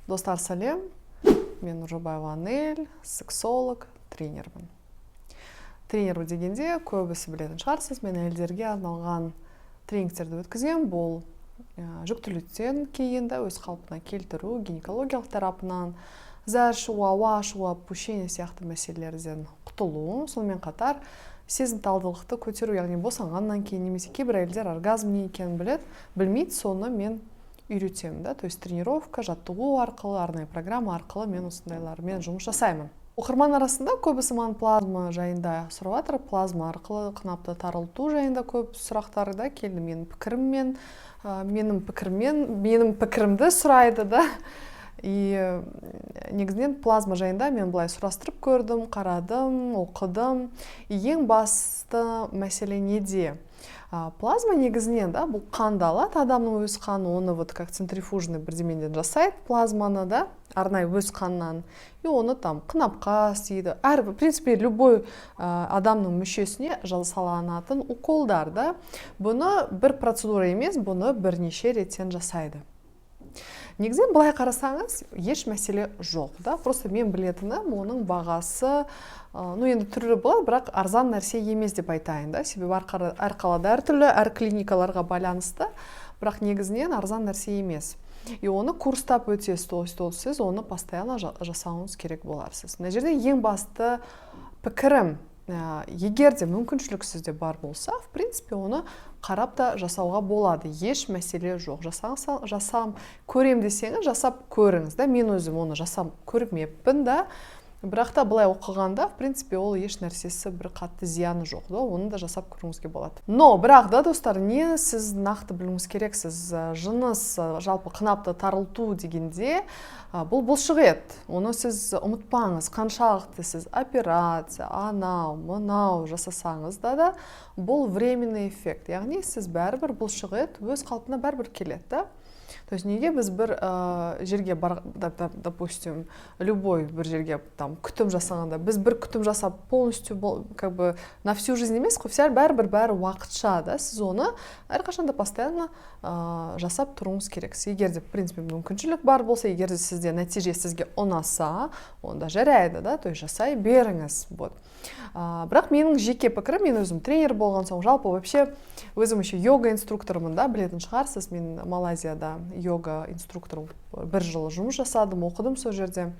Достар, сәлем! Мен Нұржобаева Анель, сексолог, тренермін. Тренер дегенде, көбісі білетін шығарсыз, мен әйелдерге арналған тренингтерді өткіземін. Бұл жүктіліктен кейін да өз қалпына келтіру, гинекологиялық тарапынан зәр шығу, ауа шығу, опущение сияқты мәселелерден құтылу, сонымен қатар сезімталдылықты көтеру, яғни босанғаннан кейін немесе кейбір әйелдер оргазм не екенін біледі, білмейді, соны мен үйретемін да. То есть тренировка, жаттығу арқылы, арнайы программа арқылы мен осындайлармен жұмыс жасаймын. Оқырман арасында көбісі маған плазма жайында сұрап жатыр. Плазма арқылы қынапты тарылту жайында көп сұрақтар да келді. Менің пікіріммен, менің пікірімді сұрайды да. И негізінен плазма жайында мен былай сұрастырып көрдім, қарадым, оқыдым. И ең басты мәселе неде? Плазма негізінен да бұл қанды алады, адамның өз қаны, оны вот как центрифужный бірдемеден жасайды плазманы да, арнайы өз қанынан, и оны там қынапқа істейді. Әр, в принципе, любой адамның мүшесіне жасалынатын уколдар да. Бұны бір процедура емес, бұны бірнеше реттен жасайды. Негізінен былай қарасаңыз, еш мәселе жоқ да. Просто мен білетінім, оның бағасы, ну, енді түрлі болады, бірақ арзан нәрсе емес деп айтайын да, себебі әр қалада әртүрлі, әр клиникаларға байланысты, бірақ негізінен арзан нәрсе емес. И оны курстап өтесіз, то есть сіз оны постоянно жасауыңыз керек боларсыз. Мына жерде ең басты пікірім: егер де мүмкіншілік сізде бар болса, в принципе, оны қарап та жасауға болады, еш мәселе жоқ. Жасаңыз, жасам көрем десеңіз, жасап көріңіз да. Мен өзім оны жасап көрмеппін да, бірақ та былай оқығанда, в принципе, ол еш нәрсесі бір қатты зияны жоқ да, оны да жасап көруіңізге болады. Но бірақ да, достар, не сіз нақты білуіңіз керексіз: жыныс, жалпы қынапты тарылту дегенде, бұл бұлшық ет, оны сіз ұмытпаңыз. Қаншалықты сіз операция, анау мынау жасасаңыз да, бұл временный эффект, яғни сіз бәрібір, бұлшық ет өз қалпына бәрібір келеді да. То есть неге біз бір жерге бар, допустим, любой бір жерге там күтім жасағанда, біз бір күтім жасап, полностью как бы на всю жизнь емес қой, вся бәрібір бәрі уақытша да. Сіз оны әрқашанда, постоянно жасап тұруыңыз керек. Егер де, в принципе, мүмкіншілік бар болса, егер де сізде нәтиже сізге ұнаса, онда жарайды да, то есть жасай беріңіз. Вот, бірақ менің жеке пікірім, мен өзім тренер болған соң, жалпы вообще өзім еще йога инструкторымын да, білетін шығарсыз, мен Малайзияда йога инструктор бір жыл жұмыс жасадым, оқыдым сол жерде.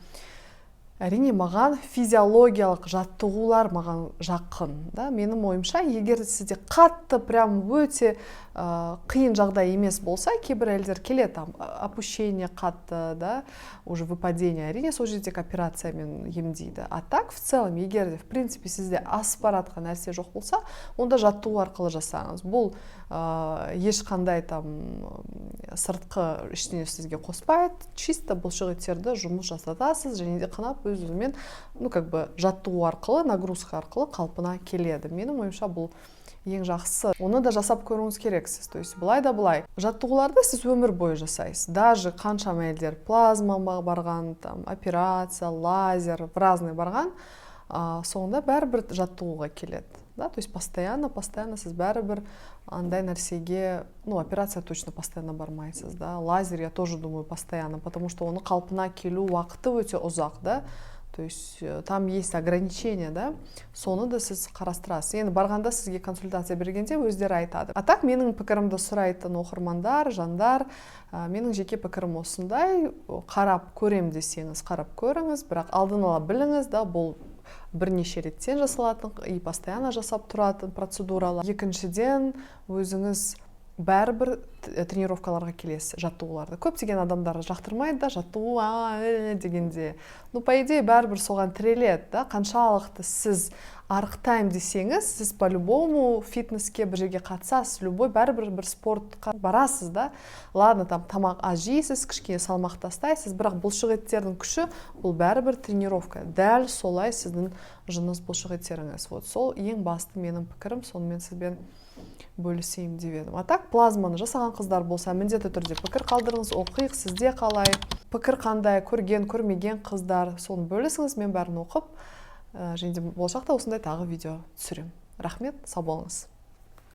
Әрине, маған физиологиялық жаттығулар маған жақын да. Менің ойымша, егер сізде қатты прям өте қиын жағдай емес болса, кейбір әйелдер келеді, там опущение қатты да, уже выпадение, әрине, сол жерде тек операциямен емдейді. А так в целом, егер де, в принципе, сізде асып бара жатқан нәрсе жоқ болса, онда жаттығу арқылы жасаңыз. Бұл ешқандай там сыртқы ештеңе сізге қоспайды, чисто бұлшық еттерді жұмыс жасатасыз және де қынап өз өзімен, ну, как бы жаттығу арқылы, нагрузка арқылы қалпына келеді. Менің ойымша, бұл ең жақсы, оны да жасап көруіңіз керексіз. То есть былай да былай жаттығуларды сіз өмір бойы жасайсыз. Даже қаншама әйелдер плазмаға барған, там операция, лазер, в разный барған, соңында бәрібір жаттығуға келеді да. То есть постоянно, постоянно сіз бәрібір андай нәрсеге, ну, операция точно постоянно бармайсыз да, лазер, я тоже думаю, постоянно, потому что оны қалпына келу уақыты өте ұзақ да. То есть там есть ограничения да, соны да сіз қарастырасыз. Енді барғанда, сізге консультация бергенде өздері айтады. А так менің пікірімді сұрайтын оқырмандар, жандар, менің жеке пікірім осындай: қарап көрем десеңіз, қарап көріңіз, бірақ алдын ала біліңіз да, бұл бірнеше реттен жасалатын и постоянно жасап тұратын процедуралар. Екіншіден, өзіңіз бәрібір тренировкаларға келесіз, жаттығуларды. Көптеген адамдар жақтырмайды да жаттығу дегенде, ну, по идее, бәрібір соған тіреледі да. Қаншалықты сіз арықтаймын десеңіз, сіз по любому фитнеске, бір жерге қатысасыз, любой бәрібір бір спортқа барасыз да. Ладно, там тамақ аз жейсіз, кішкене салмақ тастайсыз, бірақ бұлшық еттердің күші бұл бәрібір тренировка. Дәл солай сіздің жыныс бұлшық еттеріңіз. Вот сол ең басты менің пікірім, сонымен сізбен бөлісейін деп едім. А так плазманы жасаған қыздар болса, міндетті түрде пікір қалдырыңыз, оқиық, сізде қалай, пікір қандай, көрген, көрмеген қыздар, соны бөлісіңіз. Мен бәрін оқып, және де болашақта осындай тағы видео түсіремін. Рахмет, сау болыңыз.